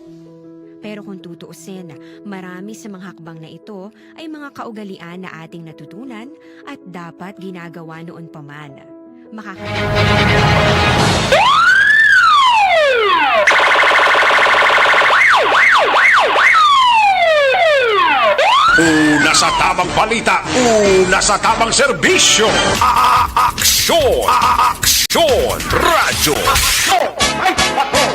Pero kung tutuusin, marami sa mga hakbang na ito ay mga kaugalian na ating natutunan at dapat ginagawa noon pa man. Makaka- Una sa tamang balita, una sa tamang serbisyo. A-, a-, aksyon, a-, a-, aksyon, radyo. Aksyon! Ay, pato!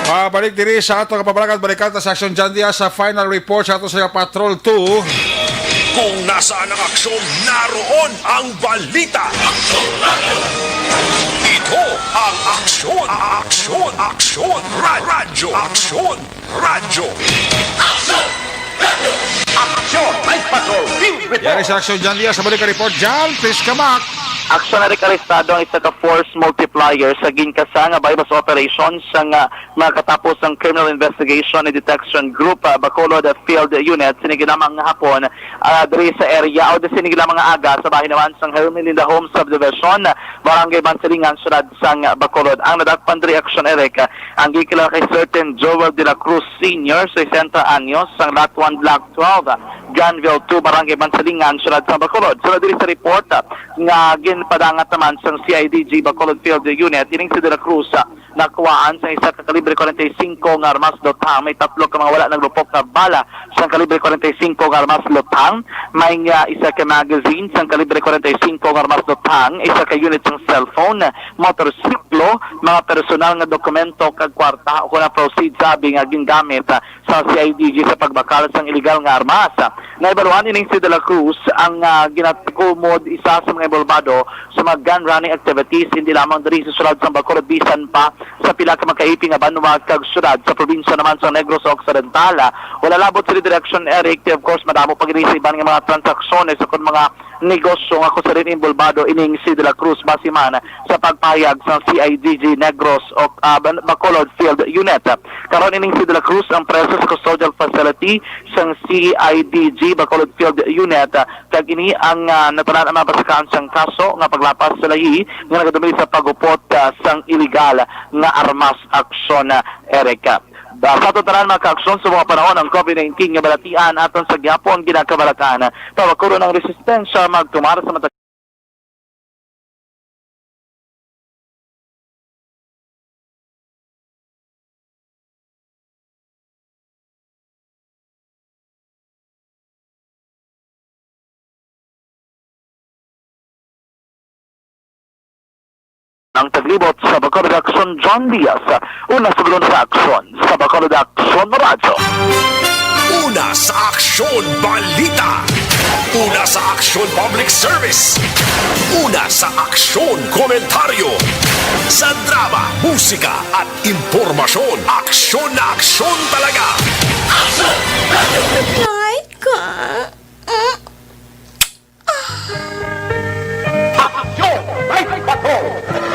Pabalik diri sa ato nga pamalakat, balikan ta sa Aksyon John Diaz sa final report sa ato sa Patrol two. Kung nasaan ang aksyon, naroon ang balita. Ito ang Aksyon, Aksyon, Aksyon, Ra-, Radyo, Aksyon, Radyo. Aksyon! Aksyon! Night Patrol! Field report! Yari sa Aksyon John Diaz sa balik report. John, please come back. Aksyon, ari arestado ang isa ka force multiplier sa ginkasa nga buy-bust operation sang, ah, mga katapos ang Criminal Investigation and Detection Group, ah, Bacolod Field Unit, sini lamang nga hapon, ah, diri sa area o sini lamang nga aga sa bahin naman sang Hermelinda Home Subdivision, Barangay Bansilingan, Syudad sang Bacolod. Ang nadakpan diri, Aksyon Eric, ah, ang gikilala kay certain Joel de la Cruz Senior, sesenta anyos, sang Lot one, Block twelve, Granville two, Barangay Bansilingan, Syudad sang Bacolod. Sunod diri sa report, ah, nga ginpadangat naman sang C I D G Bacolod Field Unit, ining si De La Cruz, ah, nakuhaan sa isa ka kalibre forty-five nga armas luthang. May tatlo ka mga wala naglupok nga bala sang kalibre forty-five nga armas luthang. May nga isa ka magazine sang kalibre forty-five nga armas luthang, isa ka unit sang cellphone, motorsiklo, mga personal nga dokumento kag kwarta o kon ang proceeds sa abi nga gingamit, ah, sa C I D G sa pagbakal sang iligal nga armas. Nahibaluan ining si De La Cruz ang, ah, ginatukumo isa sa mga involbado sa mga gun running activities, hindi lamang diri sa syudad sang Bacolod, bisan pa sa pila ka makahipi nga banwa kag syudad sa probinsya naman sa Negros Occidental. Wala labot sa direksyon, Eric, of course, madamo pa gid sa iban nga mga transaksyones ukon mga negosyo nga kung sa rin involbado ining si De La Cruz, base man sa pagpahayag sa C I D G Negros o, ah, Ban-, Bacolod Field Unit. Karon ining si De La Cruz ang preso sa custodial facility sang C I D G Bacolod Field Unit, ah, kag ini ang, ah, natanan ang mapasakaan sang kaso nga paglapas sa lahi nga nagadumili sa pagupot, ah, sang iligal nga armas aksyon, ah, Eric. Ba, sa aton tanan, mga kaaksyon, sa mga panahon ang COVID nineteen nga balatian aton sa gihapon ginakabalakan, pabakuron ang resistensya, magtumar sa matag Ang taglibot sa Bacolod Aksyon, John Diaz. Una sa Bacolod Aksyon, sa Bacolod Aksyon Radyo. Una sa Aksyon Balita. Una sa Aksyon Public Service. Una sa Aksyon Komentaryo. Sa drama, musika, at impormasyon, aksyon na aksyon talaga. Aksyon Radyo. Like ka. Mm.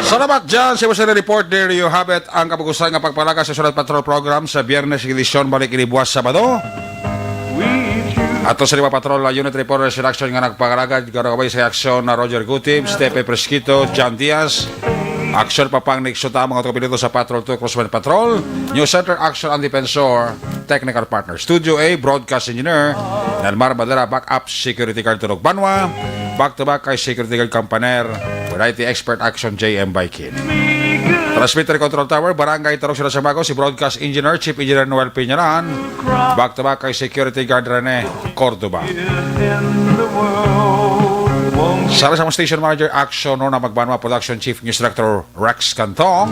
Salamat, John. Sa imo sa report, there you have it. Ang kapugusan nga pagpalaga sa Sulat Patrol Program sa Biyernes, edisyon balik ini buwas Sabado. Ato sa lima Patrol, uh, Unit Reporters in Action nga nagpangalagad, garo kabay sa aksyon na Roger Gutib, Stephen Presquito, John Diaz. Aksyon pa pang Nick Suta, mga tupiluto sa Patrol two, Crossman Patrol. News Center Action ang Defensor, Technical Partner. Studio A, Broadcast Engineer, Nelmar Badera, Backup Security Guard Tunog Banwa, back to back kay Security Guard Kampaner, with I T Expert Action J M Baikin. Transmitter Control Tower, Barangay Tarong Sila Samago, si Broadcast Engineer, Chief Engineer Noel Piñaran, back to back kay Security Guard Rene Cordoba. Sa sa Station Manager Action, Rona Magbanwa, Production Chief News Director Rex Cantong.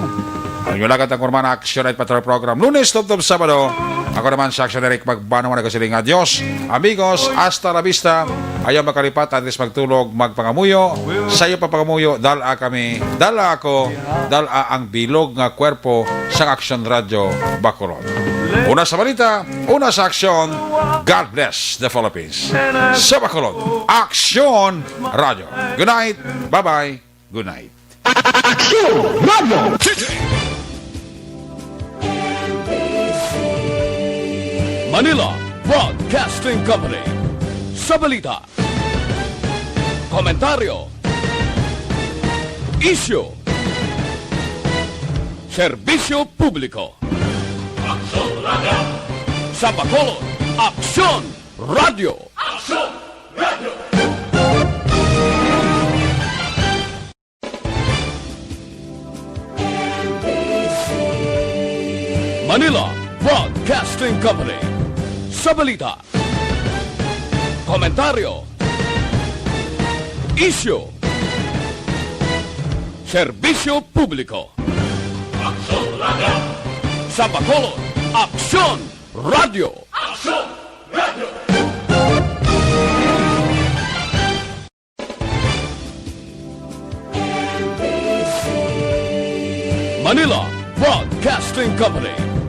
Ang inyong lagad ang Kurman Action Night Patrol Program, Lunes tubtob Sabado. Ako naman sa Action Eric Magbano nga nagasiling nga, "Adios, amigos, hasta la vista." Ayaw makalipat, at least magtulog, magpangamuyo. Sa iyo pa pangamuyo, dala kami, dala ako, dala ang bilog nga kwerpo sa Action Radio Bacolod. Una sa balita, una sa aksyon. God bless the Philippines. Sa Bacolod, Action Radio. Good night. Bye-bye. Good night. Aksyon Radio. Manila Broadcasting Company. Sa balita, komentaryo, isyu, serbisyo publiko. Aksyon Radio. Sa Bacolod, Aksyon Radio. Aksyon Radio. Manila Broadcasting Company. Sa balita, komentaryo, isyu, serbisyo publiko. Aksyon Radio. Sa Bacolod, Aksyon Radio. Aksyon Radio. Manila Broadcasting Company.